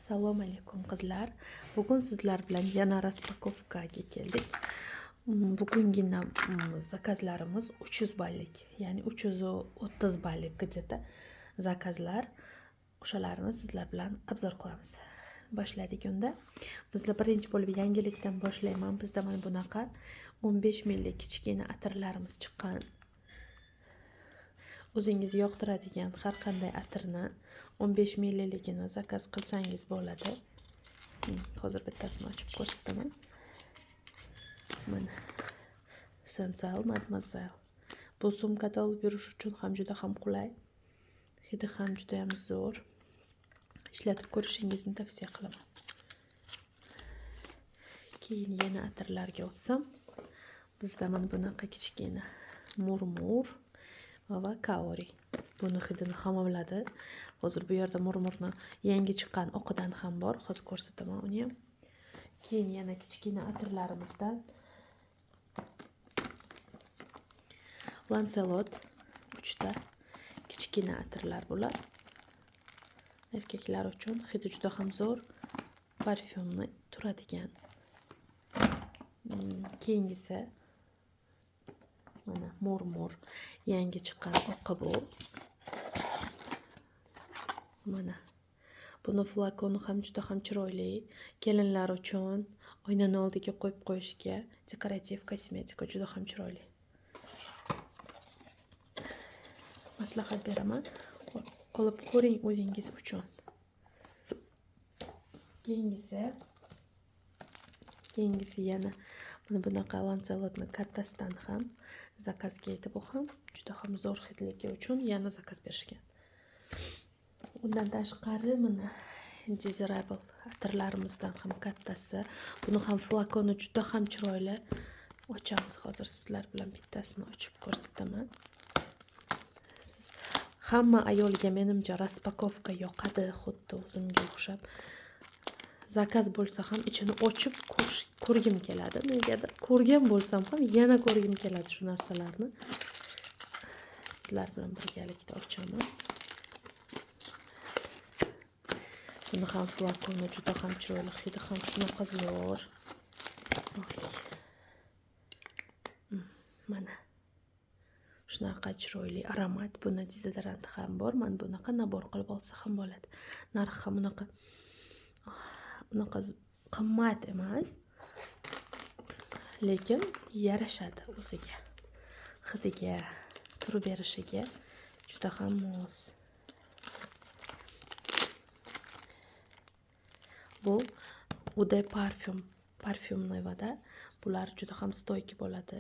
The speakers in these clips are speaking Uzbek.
Assalomu alaykum qizlar. Bugun sizlar bilan yana распаковка ga keldik. Bugungina zakazlarimiz 300 ballik, ya'ni 330 ballik где-то zakazlar. O'shalarni sizlar bilan обзор qilamiz. Boshladik unda. Bizlar birinchi bo'lib yangilikdan boshlayman. Bizda mana bunaqa 15 millik kichkina atirlarimiz chiqqan. O'zingiz yoqtiradigan har qanday atirni 15 milliligini zakaz qilsangiz bo'ladi. Hozir bittasini ochib ko'rsataman. Mana Sensual Mademoiselle. Bu sumkada olib yurish uchun ham juda ham qulay. Hidi ham juda ham zo'r. Ishlatib ko'rishingizni tavsiya qilaman. Keyin yana atirlarga o'tsam, bizda mana bunaqa kichkina murmur va kaori. Buni hidini hamma biladi. Hozir bu yerda murmurni yangi chiqqan oqidan ham bor. Hozir ko'rsataman uni ham. Keyin yana kichkina atirlarimizdan Lancelot 3 ta kichkina atirlar bular. Erkaklar uchun hidi juda ham zo'r, parfyumni turadigan. Keyingisi mana murmur yangi chiqqan oqi bu. Mana buni flakoni ham juda ham chiroyli. Kelinlar uchun oynani oldiga qo'yib qo'yishga dekorativ kosmetika juda ham chiroyli. Maslahat beraman. Olib ko'ring o'zingiz uchun. Keyingisi yana mana bunaqa Lancelotni kattasidan ham zakazga edi. Bu ham juda ham zo'r hidligi uchun yana zakaz berishgan. Undan tashqari mana Desirable atirlarimizdan ham kattasi. Buni ham flakoni juda ham chiroyli. Ochamiz hozir sizlar bilan bittasini ochib ko'rsataman. Siz hamma ayolga menimcha распаковка yoqadi, xuddi o'zimga o'xshab. Zakaz bo'lsa ham ichini ochib ko'rgim keladi. Negadir ko'rgan bo'lsam ham yana ko'rgim keladi shu narsalarni. Sizlar bilan birgalikda ochamiz. Buni ham flakoni juda ham chiroyli, hidi ham shunaqa zo'r. Mana shunaqa chiroyli aromat. Buni dezodoranti ham bor. Mana bunaqa nabor qilib olsa ham bo'ladi. Narxi ham unaqa qimmat emas, lekin yarashadi o'ziga. Hidiga, turib berishiga juda ham mos. Bu Ude parfyum, parfyumli vada. Bular juda ham stoyki bo'ladi.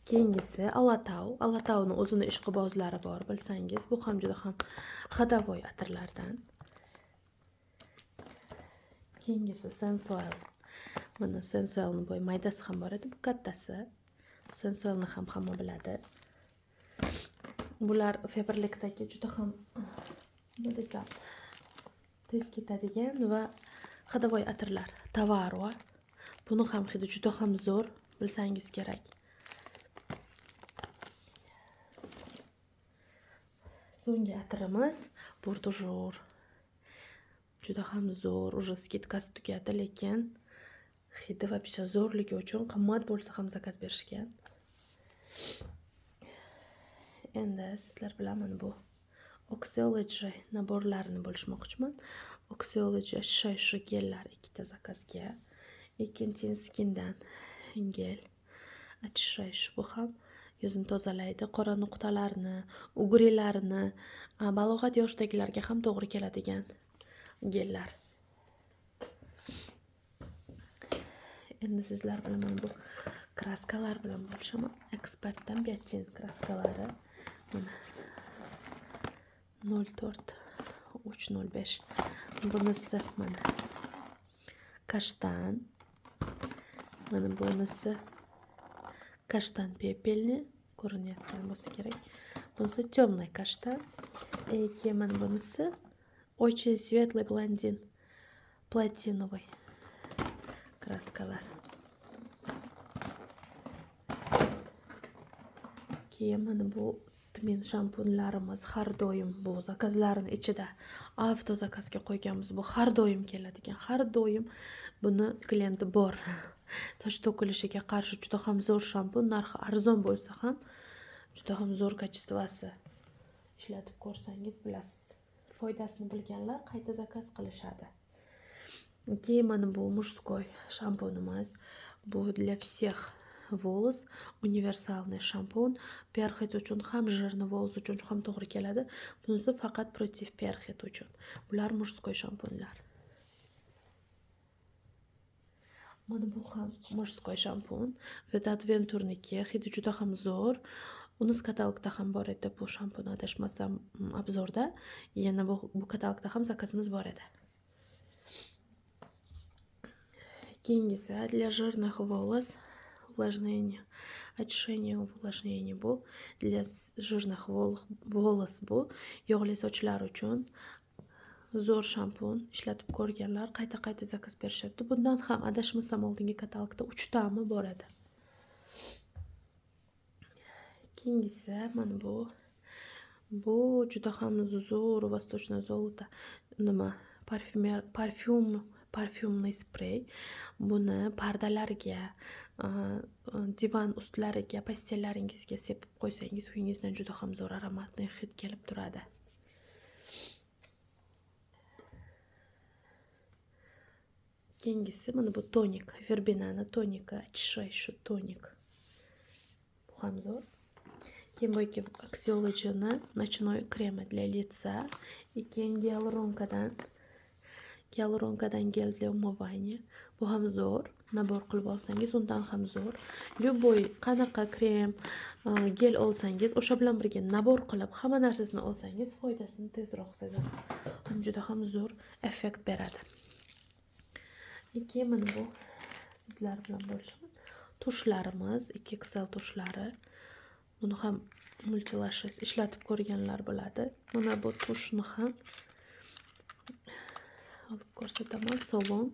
Keyingisi Alatau. Alatauning o'zini ishqibozlari bor, bilsangiz. Bu ham juda ham ходовой atirlardan. Keyingisi Sensual. Mana Sensualning bo'y maydasi ham bor edi, bu kattasi. Sensualni ham hamma biladi. Bular Faberlicdagi juda ham nima desam, tez ketadigan va ходовой atirlar. Tavaro. Buni ham hidi juda ham zo'r, bilsangiz kerak. So'nggi atirimiz Bordujur. Juda ham zo'r, уже skidkasi tugadi, lekin hidi вообще zo'rligi uchun qimmat bo'lsa ham zakaz berishgan. Endi sizlar bilan mana bu Oxyology naborlarini bo'lishmoqchiman. Oxyology shu gellar ikkita zakazga. Ikkinchi skindan gel achishay bu ham yuzini tozalaydi, qora nuqtalarni, ugrilarni, balog'at yoshidagilarga ham to'g'ri keladigan gellar. Endi sizlar bilan mana bu kraskalar bilan bo'lishaman. Ekspertdan biotin kraskalari. Mana 04 305. Bunisi mana kashtan. Mana bunisi kashtan pepelni ko'rinayotgan bo'lsa kerak. Bunisi темный kashtan. Keyin mana bunisi очень светлый блондин, платиновый kraskalar. Keyin mana bu Jasmin shampunlarimiz har doim bu zakazlarning ichida avto zakazga qo'yganmiz. Bu har doim keladigan, har doim buni klienti bor. Soch to'kilishiga qarshi juda ham zo'r shampun, narxi arzon bo'lsa ham juda ham zo'r kачествоsi. Ishlatib ko'rsangiz bilasiz. Foydasini bilganlar qayta zakaz qilishadi. Keyin mana bu мужской shampunimiz. Bu для всех волос, универсальный shampun. Перхоть uchun ham, жирный волос uchun ham to'g'ri keladi. Bunisi faqat против перхоть uchun. Bular мужской shampunlar. Mana bu ham мужской shampun. Vet Adventure'niki, hidi juda ham zo'r. Uni katalogda ham bor edi bu shampun, adashmasam obzorda. Yana bu katalogda ham zakazimiz bor edi. Keyingisi для жирных волос, увлажнение, очищение, увлажнение bu для жирных волос bu yog'li sochlar uchun zo'r shampun. Ishlatib ko'rganlar qayta-qayta zakaz berishyapti. Bundan ham adashmasam oldingi katalogda 3 tami bor edi. Keyingisi mana bu. Bu juda ham zo'r восточное золото nima parfyumli sprey. Buni pardalarga, divan ustlariga, postellaringizga sepib qo'ysangiz, uyingizdan juda ham zo'r aromatli hid kelib turadi. Keyingisi mana bu tonik, Verbinani toniki, очищающий tonik. Bu ham zo'r. Keyin bu ikki Axiology'ni ночной kremi для лица. И keyin gialuronkadan gel для умывания. Bu ham zo'r. Nabor qilib olsangiz undan ham zo'r. Любой qanaqa krem, gel olsangiz, o'sha bilan birga nabor qilib hamma narsasini olsangiz, foydasini tezroq sezasiz. Ham juda ham zo'r effekt beradi. Keyin mana bu sizlar bilan bo'lishaman. Tushlarimiz, 2XL tushlari. Buni ham multilashes ishlatib ko'rganlar biladi. Mana bu tushni ham olib ko'rsataman. Sovun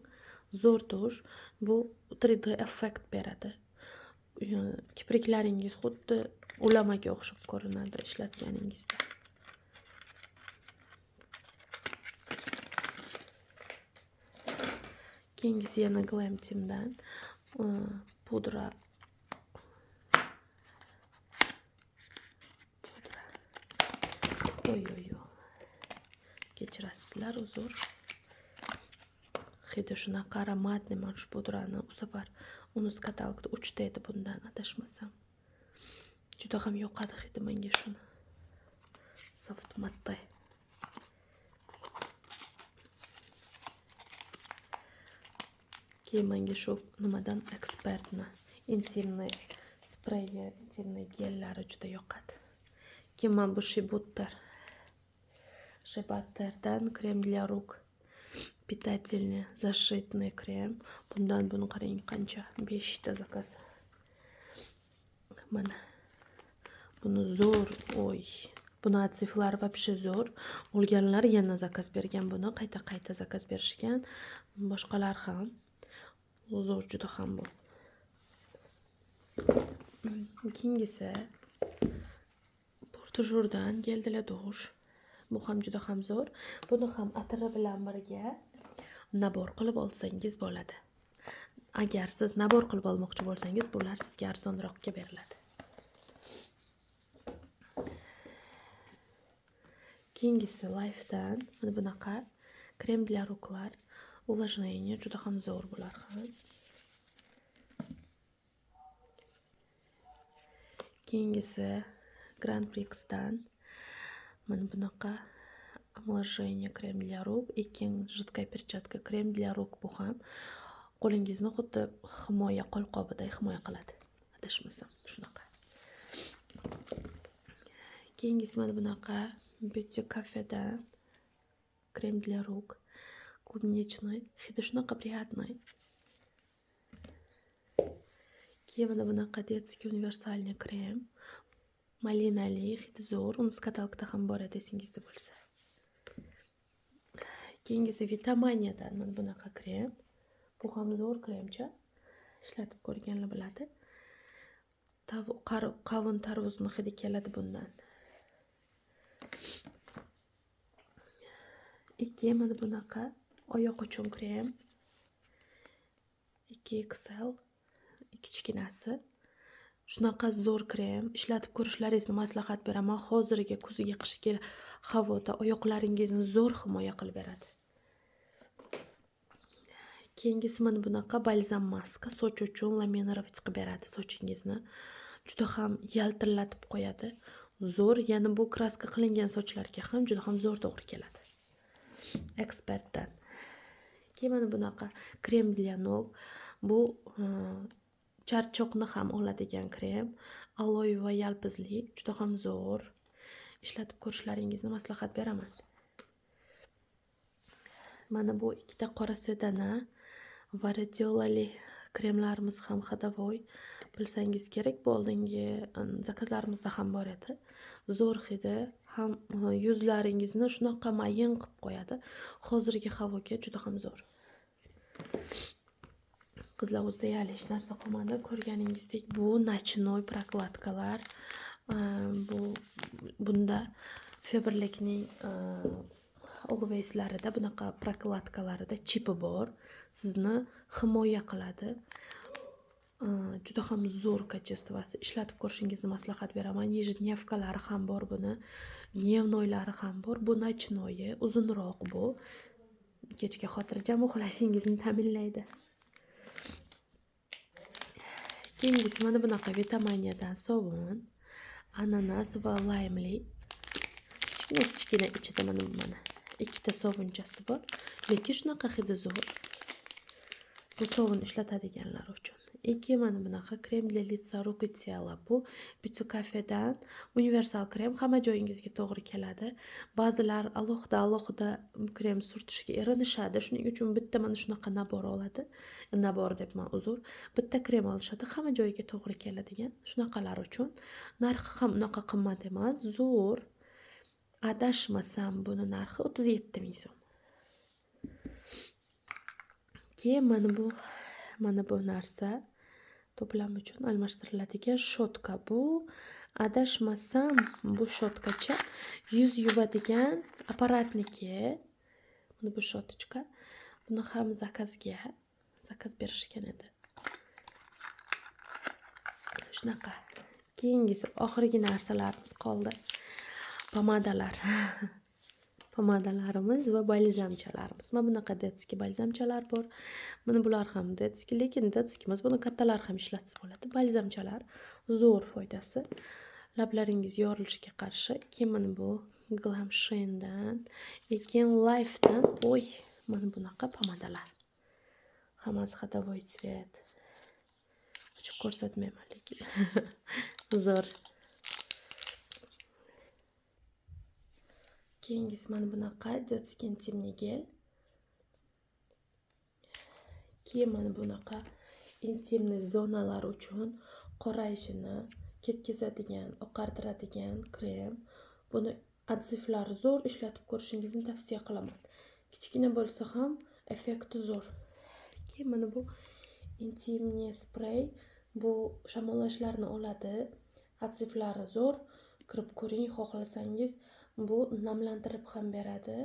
zo'r tush. Bu 3D effekt beradi. Kipriklaringiz xuddi ulamaga o'xshab ko'rinadi ishlatganingizda. Keyingisi yana Glam Team'dan pudra. Pudra. Oy oy oy. Kechirasizlar, uzr. Hidi shunaqa aromatli mana shu pudrani bu safar uni katalogda 3 ta edi bundan adashmasam. Juda ham yoqadi hidi menga shuni. Soft matte. Keyin menga shu nimadan ekspertni intimniy spreyi, intimniy gellari juda yoqadi. Keyin mana bu Shea Butterdan krem для рук. Питательный, защитный krem. Bundan buni qarang qancha? 5 ta zakaz. Mana. Buni zo'r, oy. Buni atsiflari вообще zo'r. Olganlar yana zakaz bergan buni, qayta-qayta zakaz berishgan. Boshqalar ham zo'r juda ham bu. Keyingisi Portujurdan gel для dush. Bu ham juda ham zo'r. Buni ham atiri bilan birga nabor qilib olsangiz bo'ladi. Agar siz nabor qilib olmoqchi bo'lsangiz, bular sizga arzonroqga beriladi. Keyingisi Life'dan mana bunaqa krem для ruklar, увлажнение juda ham zo'r bular ham. Keyingisi Grand Prix'dan mana bunaqa омоложение krem для рук, ikkinchi жидкая перчатка krem для рук. Bu ham qo'lingizni xuddi himoya qo'lqobiday himoya qiladi. Adashmasam shunaqa. Keyingisi mana bunaqa Beauty Cafe'dan krem для рук, клубничный, hidi shunaqa приятный. Keyin mana bunaqa детский универсальный krem, malinali, hidi zo'r. Uni katalogda ham bor edi esingizda bo'lsa. Keyingisi Vitamaniyadan mana bunaqa krem. Bu ham zo'r kremcha. Ishlatib ko'rganlar biladi. Qavun tarvuzni hidi keladi bundan. Ikki mana bunaqa oyoq uchun krem. 2XL kichkinasi. Shunaqa zo'r krem, ishlatib ko'rishlaringizni maslahat beraman. Hozirgi kuzgi qishki havoda oyoqlaringizni zo'r himoya qilib beradi. Keyingisi mana bunaqa balzam maska, soch uchun laminировать qilib beradi sochingizni. Juda ham yaltillatib qo'yadi. Zo'r, ya'ni bu kraska qilingan sochlarga ham juda ham zo'r to'g'ri keladi. Ekspertdan. Keyin mana bunaqa krem для ног. Bu charchoqni ham oladigan krem, aloe va yalpizli, juda ham zo'r. Ishlatib ko'rishlaringizni maslahat beraman. Mana bu ikkita qora sedana va radiolali kremlarimiz ham ходовой. Bilsangiz kerak, bu oldingi zakazlarimizda ham bor edi. Zo'r hidi, ham yuzlaringizni shunaqa mayin qilib qo'yadi. Hozirgi havoga juda ham zo'r. Qizlar, o'zida hali hech narsa qolmadi. Ko'rganingizdek, bu ночной prokladkalar. Bu bunda Faberlicning Always'larida bunaqa prokladkalarida chipi bor. Sizni himoya qiladi. Juda ham zo'r kачествоsi. Ishlatib ko'rishingizni maslahat beraman. Ежедневкалari ham bor buni. Дневнойлari ham bor. Bu ночной, uzunroq bu. Kechga xotirjam uxlashingizni ta'minlaydi. Keyingisi mana bunaqa Vitamaniyadan sovun, ananas va laymli. Kichkina kichkina ichida mana bu mana ikkita sovunchasi bor. Lekin shunaqa hidi zo'r. Bu sovun ishlatadiganlar uchun. Ikki mana bunaqa krem для лица, рук и тела. Bu Beauty Cafe'dan universal krem, hamma joyingizga to'g'ri keladi. Ba'zilar alohida alohida krem surtishga erinishadi. Shuning uchun bitta mana shunaqa nabor oladi. Nabor debman, uzr. Bitta krem olishadi, hamma joyiga to'g'ri keladigan. Shunaqalar uchun. Narxi ham unaqa qimmat emas, zo'r. Adashmasam buni narxi 37 ming so'm. Keyin mana bu narsa to'plam uchun almashtiriladigan shotka. Bu adashmasam bu shotkacha yuz yuvadigan apparatniki. Mana bu shotochka. Buni ham zakaz berishgan edi. Shunaqa. Keyingisi oxirgi narsalarimiz qoldi. Pomadalar. Pomadalarimiz va balzamchalarimiz. Mana bunaqa detskiy balzamchalar bor. Mana bular ham detskiy, lekin detskiy emas, buni kattalar ham ishlatsa bo'ladi. Balzamchalar zo'r foydasi. Lablaringiz yorilishiga qarshi. Keyin mana bu Glamshine'dan, keyin Life'dan, oy, mana bunaqa pomadalar. Hammasi ходовой цвет. Ochib ko'rsatmayman lekin. Zo'r. Keyingisi mana bunaqa детский интимный gel. Keyin mana bunaqa intimniy zonalar uchun qorayishini ketkazadigan, oqartiradigan krem. Buni otzivlari zo'r, ishlatib ko'rishingizni tavsiya qilaman. Kichkina bo'lsa ham effekti zo'r. Keyin mana bu intimniy sprey, bu shamollashlarni oladi. Otzivlari zo'r. Kirib ko'ring, xohlasangiz. Bu namlantirib ham beradi.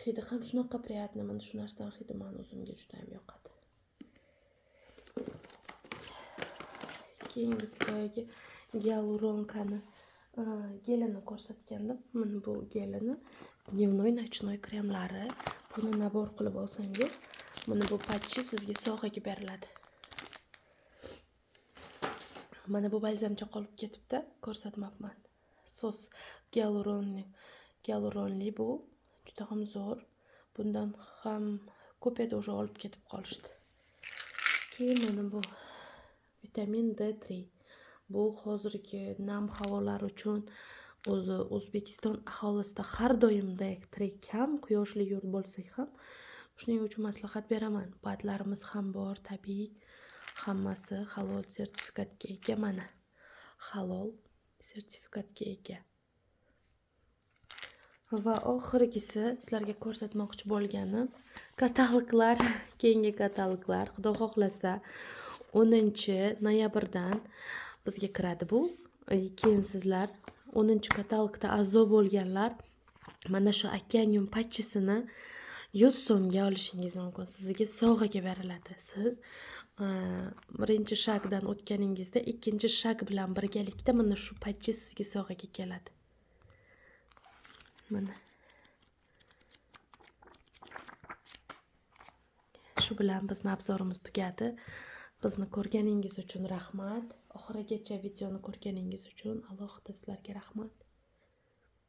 Hidi ham shunaqa приятный. Mana shu narsani hidi meni o'zimga juda ham yoqadi. Keyingisi boyagi gialuronkani gelini ko'rsatgandim. Mana bu gelini дневной ночной kremlari. Buni nabor qilib olsangiz, mana bu patchi sizga sovg'aga beriladi. Mana bu balzamcha qolib ketibdi, ko'rsatmabman. Sos gialuronli bu juda ham zo'r. Bundan ham ko'p edi, o'sha olib ketib qolishdi. Keyin mana bu vitamin D3. Bu hozirgi nam havolar uchun o'zi O'zbekiston aholisida har doimdek kam, quyoshli yurt bo'lsak ham, shuning uchun maslahat beraman. Badlarimiz ham bor, tabiiy, hammasi halol sertifikatga ega mana. Halol sertifikatga ega. Va oxirgisi sizlarga ko'rsatmoqchi bo'lganim kataloglar, keyingi kataloglar Xudo xohlasa 10-noyabrdan bizga kiradi bu. Keyin sizlar 10-katalogda a'zo bo'lganlar Mana shu Okeanium patchisini 100 so'mga olishingiz mumkin. Sizga sovg'aga beriladi. Siz birinchi шаг dan o'tganingizda ikkinchi шаг bilan birgalikda mana shu patchi sizga sovg'aga keladi. Mana. Shu bilan bizni обзор imiz tugadi. Bizni ko'rganingiz uchun rahmat. Oxirigacha videoni ko'rganingiz uchun alohida sizlarga rahmat.